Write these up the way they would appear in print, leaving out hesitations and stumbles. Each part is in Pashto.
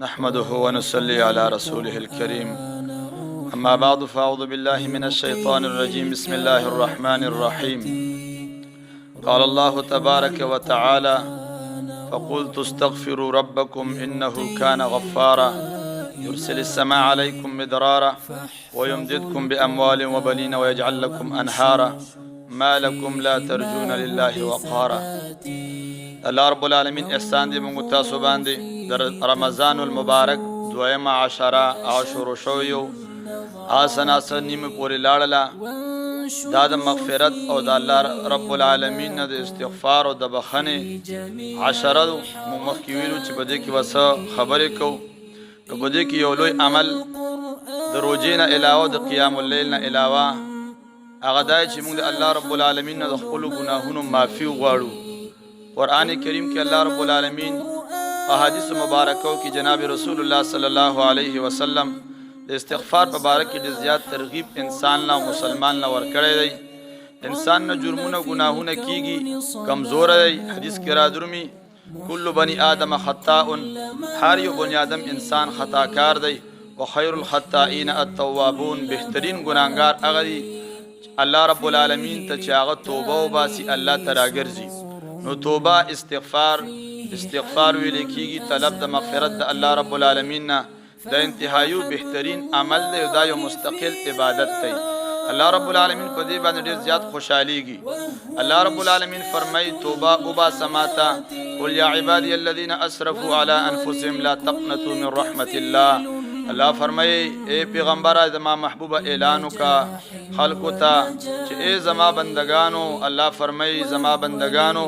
نحمده ونصلي على رسوله الكريم. أما بعد، فأعوذ بالله من الشيطان الرجيم. بسم الله الرحمن الرحيم. قال الله تبارك وتعالى: فقلت استغفروا ربكم إنه كان غفارا، يرسل السماء عليكم مدرارا، ويمددكم بأموال وبنين، ويجعل لكم أنهارا، ما لكم لا ترجون لله وقارا. الله رب العالمین احسان دی موږ تاسو باندې. د رمضان المبارک دویمه عشره او شروع شویو آسن آسن نیمه پورې لاړله. دا د مغفرت او د الله رب العالمین نه د استغفار او د بخنې عشره. موږ مخکې ویلو چې په دې کې وسه خبرې کوو. نو په دې کې یو لوی عمل د روزې نه علاوه، د قیام اللیل نه علاوه، هغه دا چې موږ د الله رب العالمین نه د خپلو ګناهونو معافي وغواړو. قرآن کریم کې الله رب العالمین، احادیث مبارکو کې جناب رسول الله صلی الله علیه وسلم د استغفار په باره کې ډېر زیات ترغیب انسان له مسلمان له ورکړی دی. انسان نه جرمونه ګناهونه کیږي، کمزور دی. حدیث کې را درومي: کل بنی آدم خطاء، هر یو بنی آدم انسان خطاکار دی، وخیر الخطائین التوابون، بهترین ګناهګار هغه دی الله رب العالمین ته چې هغه توبه وباسي، الله ته راګرځي. نو توبه، استغفار، استغفار ویل کیږي طلب د مغفرت د الله رب العالمین نه. دا انتهایو بهترین عمل دی او دا یو مستقل عبادت دی. الله رب العالمین په دې باندې ډیر زیات خوشحاليږي. الله رب العالمین فرمایي: توبه وباسه ماته. قل یا عبادی الذین اسرفوا علی انفسهم لا تقنطوا من رحمت الله. الله فرمایي: اے پیغمبره، زما محبوب، اعلان وکا خلکو ته چې اے زما بندگانو، الله فرمایي، زما بندگانو،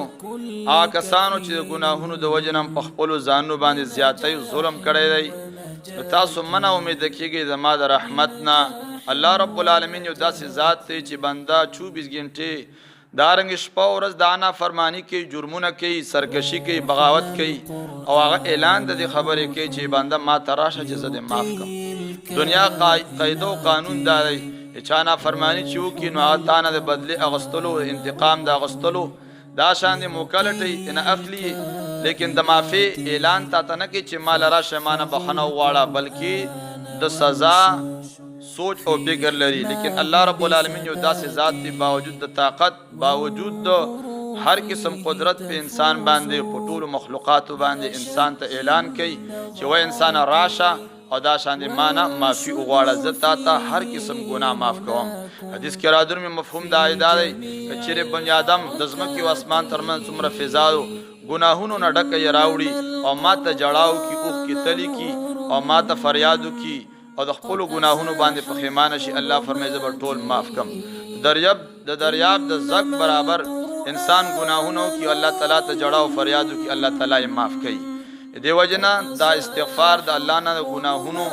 آ کسانو چې د ګناهونو د وجې نه په خپلو ځانونو باندې زیاتی ظلم کړی دی، نو تاسو مه نا امیده کیږئ زما د رحمت نه. الله رب العالمین یو داسې ذات دی چې بنده 24 ګنټې دارنګ شپه او ورځ دا نافرمانی کوي، جرمونه کوي، سرکشي کوي، بغاوت کوي، او هغه اعلان د دې خبرې کوي چې بنده ما ته راشه چې زه دې معاف کړم. دنیا قاعده او قانون دا دی چې چا نافرمانی چې وکړي، نو هغه تا نه د بدلې اغستلو، انتقام د اغستلو دا شان دې موقع لټوي، نه اخلي، لیکن د معافي اعلان تا ته نه کوي چې مال راشه، ما نه بخښنه وغواړه، بلکې د سزا سوچ او فکر لري. لیکن الله رب العالمین یو داسې ذات دی، باوجود د طاقت، باوجود د هر قسم قدرت په انسان باندې، په ټولو مخلوقاتو باندې، انسان ته اعلان کوي چې وای انسان راشه او دا شان دې ما نه معافي وغواړه، زه تا ته هر قسم ګناه معاف کوم. حدیث کې را درمي، مفهوم دا دا دی که چېرې بني آدم د ځمکې او اسمان ترمنځ څومره فضا ده، ګناهونو نه ډکه یې راوړي او ما ته ژړا وکړي، اوښکې تلې کړي او ما ته فریاد وکړي او د خپلو ګناهونو باندې پښیمانه شي، الله فرمایي زه به ټول معاف کړم. دریاب د دریاب د زک برابر انسان ګناهونه وکړي، الله تعالی ته ژړا او فریاد وکړي، الله تعالی یې معاف کوي. دی وجنه دا استغفار، د الله نه د ګناهونو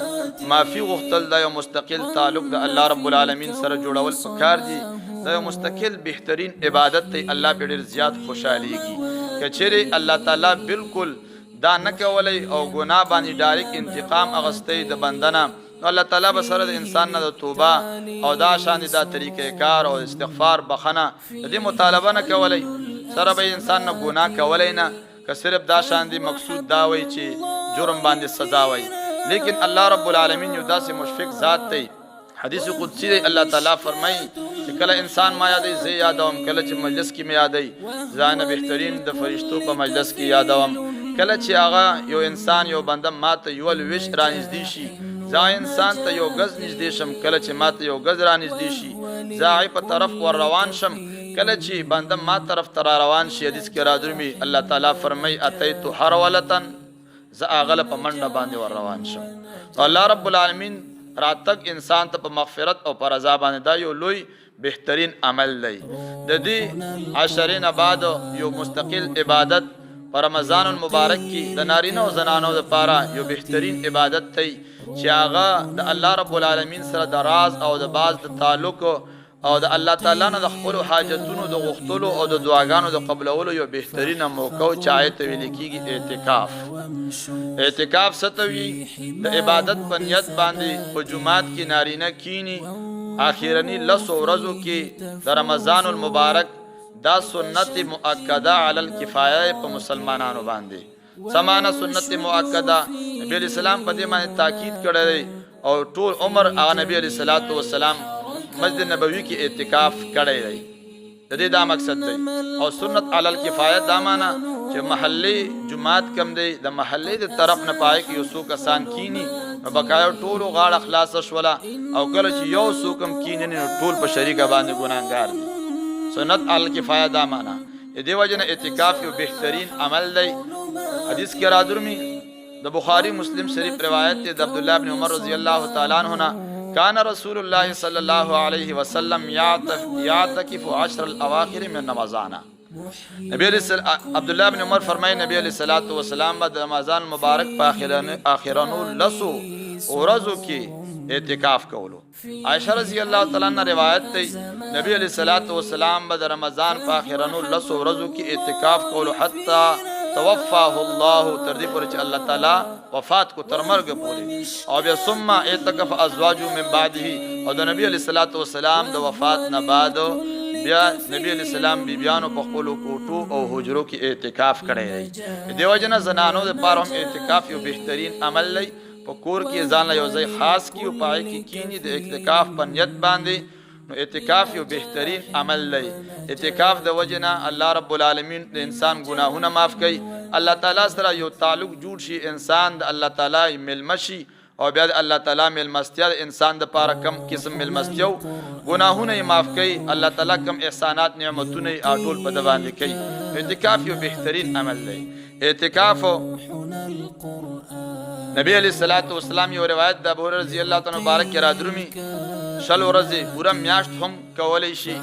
معافي غوښتل، دا یو مستقل تعلق د الله رب العالمین سره جوړول پکار دي. دا یو مستقل بهترین عبادت دی. الله په ډیر زیات خوشحاليږي. کچېرې الله تعالی بالکل دا نه کولی او ګناه باندې ډایرک انتقام اغستی د بندنه، نو الله تعالی به سره د انسان نه د توبه او دا شان دا طریقې کار او استغفار، بخنه د دې مطالبه نه کولی، سره به انسان نه ګناه کولی نه، که صرف دا شان دی مقصود دا وای چې جرم باندې سزا وای. لیکن الله رب العالمین یو داسې مشفق ذات دی. حدیث قدسی دی، الله تعالی فرمایي چې کله انسان ما یادوي، زه یادوم. کله چې مجلس کې مې یادوي، ځان بهترین د فرشتو په مجلس کې یادوم. کله چې هغه یو انسان، یو بنده ماته یو لویش رانږدې شي، زه انسان ته یو غز نږدې شم. کله چې ماته یو غز رانږدې شي، زه هغې په طرف ور روان شم. کله چې بنده ما طرف ته را روان شي، حدیث کې رادرومي، الله تعالی فرمایي: اتیت هرولة، زه هغه له په منډه باندې ور روان شم. الله رب العالمین راتګ انسان ته په مغفرت او په رضا باندې، دا یو لوی بهترین عمل دی. د دې عشرې نه بعد یو مستقل عبادت په رمضان المبارک کې د نارینه او زنانو لپاره یو بهترین عبادت دی چې هغه د الله رب العالمین سره د راز او د باز د تعلق او د الله تعالی نه د خپلو حاجتونو د غوښتلو او د دعاګانو د قبلولو یو بهترینه موقع او چې هغې ته ویل کېږي اعتکاف. اعتکاف څه ته وي؟ د عبادت په نیت باندې په جومات کې نارینه کینی آخرنی لسو ورځو کې د رمضان المبارک. دا سنت مؤکده علی الکفایه په مسلمانانو باندې. څه معنی سنت مؤکده؟ نبی علیہ السلام په دې باندې تاکید کړی دی او ټول عمر هغه نبی علیہ الصلوۃ والسلام مسجد نبوي کې اعتکاف کړی دی. د دې دا مقصد دی. او سنت علی الکفایت دا معنی چې محلي جماعت کم دی، د محلې د طرف نه پای کې یو څو کسان کینی نو بقایا ټولو غاړه خلاصه شوله، او کله چې یو څوک هم کینی نو ټول په شریکه باندې ګناهګار دي. سنت علی الکفایه دا معنی. د دې وجه نه اعتکاف یو بهترین عمل دی. حدیث کې رادرمي د بخاری مسلم شریف روایت دی د عبد الله بن عمر رضی الله تعالی عنہ نه، کان رسول الله صلی الله علیه وسلم یعتکف عشر الاواخر من رمضان. نبی علیہ السلام، عبد الله بن عمر فرمایي نبی علیہ الصلوۃ والسلام به د رمضان مبارک په اخرانو لسو ورځو کې اعتکاف کولو. عائشہ رضی الله تعالی عنها روایت دی نبی علیہ الصلوۃ والسلام به د رمضان په اخرانو لسو ورځو کې اعتکاف کولو حتی توفاه الله، تر دې پورې چې الله تعالی وفات کو، تر مرګ پورې. او بیا ثم اعتکف ازواجه من بعده، او د نبی علیہ الصلوۃ والسلام د وفات نه بعد بیا نبی علیہ السلام بیبیانو په خپلو کوټو او حجرو کې اعتکاف کړی دی. دیو جن زنانو د پاره هم اعتکاف یو بهترین عمل دی. په کور کې ځان له یو ځای خاص کی او پای کې کینی د اعتکاف په نیت باندې، نو اعتکاف یو بهترین عمل دی. اعتکاف د وجنه الله رب العالمین د انسان ګناهونه معاف کوي، الله تعالی سره یو تعلق جوړ شي، انسان د الله تعالی ملمه شي، او بیا د الله تعالی ملمستیا د انسان د پاره کم قسم ملمستیاو، ګناهونه یې معاف کوي، الله تعالی کم احسانات نعمتونه یې ټول په د باندې کوي. اعتکاف یو بهترین عمل دی. اعتکاف نبی علیہ الصلوۃ والسلام یو روایت د ابو هريره رضی الله تعالی مبارک کې رادرومي، شل ورځې پوره میاشت هم کولی شي،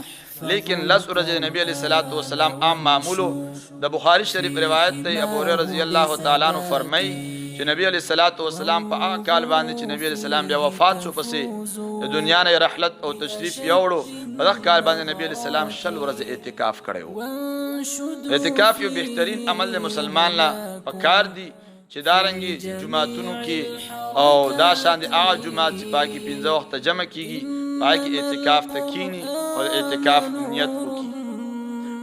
لیکن لس ورځې نبی علیہ الصلوۃ والسلام عام معمولو. د بخاری شریف روایت دی، ابو هريره رضی الله تعالی عنہ فرمایي چې نبی علیہ الصلوۃ والسلام په هغه کال باندې چې نبی علیہ السلام بیا وفات شو، پسې د دنیا نه رحلت او تشریف یوړو، په دغه کال باندې نبی علیہ السلام شل ورځې اعتکاف کړی وو. اعتکاف یو بهترین عمل دی، مسلمان لا پکار دی چې دارنګي جماعتونو کې او دا شان دی هغه جماعت چې پاکي پنځه وخته جمع کیږي پای کې اعتکاف ته کینی او اعتکاف نیت وکي،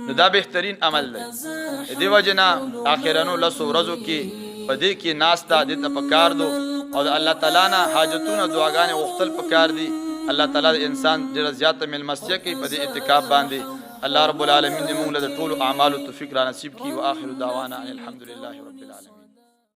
نو دا بهترین عمل دی. دی وجنه اخرانو لسو ورځو کې په دې کې ناسته دې ته پکار دو، او د الله تعالی نه حاجتونه دعاګانې غوښتل پکار دي. الله تعالی د انسان ډېره زیاته مېلمستیا کوي په دې اعتکاف باندې. الله رب العالمین دې موږ له د ټولو اعمالو توفیق را نصیب کړي. واخر دعوانا ان الحمد لله رب العالمین.